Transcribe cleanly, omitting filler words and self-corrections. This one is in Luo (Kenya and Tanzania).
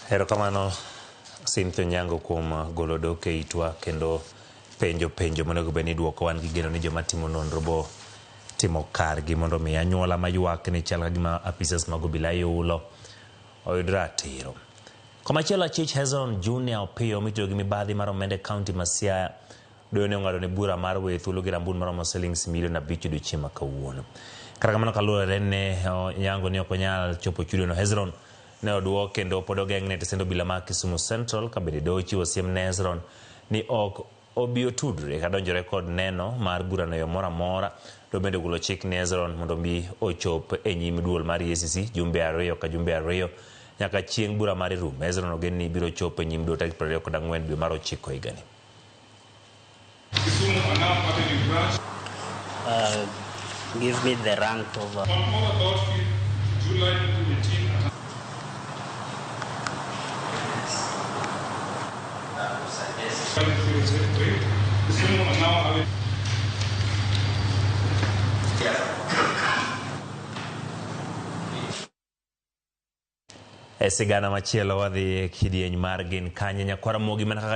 Erokamano Cynthia Onyango kuom golo dok e itwa kendo penjo penjo monego bed ni iduoko. Wan gi geno ni joma timo nonro bo timo kargi mondo mi anyuola maywak ni chal ka gima apisas mag obila yulo oyud ratiro. Komachielo achich Hezron Junior Opiyo mitudo gi mibadhi mar omenda e kaunti ma Siaya doyo ne ong'ado ne bura mar weyo thuolo gi rambun maromo silings milion 5 odiochieng' ma kawuono. Kata kamano kaluwore ne onyango ni ok onyal chopo chudono Hezron ne oduok kendo pod ogeng'ne e tesend obila ma Kisumu Central ka bende doho ochiwo siem ne Hezron ni ok obi otudre ka donjore kod neno mar burano e yo moro amora. Doho bende ogolo chik ne Hezron mondo omi ochop e nyim duol mar EACC jumbe ariyo ka jumbe ariyo nyaka chieng' bura mare rum. Hezron ogen ni biro chopo e nyim doho tarik 24 dwe mar ochiko higani. Kisumu Anam Avenue branch. Give me the rank of. On or about 5th July 2018 at 003, Kisumu Anam Avenue. E sigana machielo wadhi e kidieny mar gin kanye nyakwar Ramogi mana kaka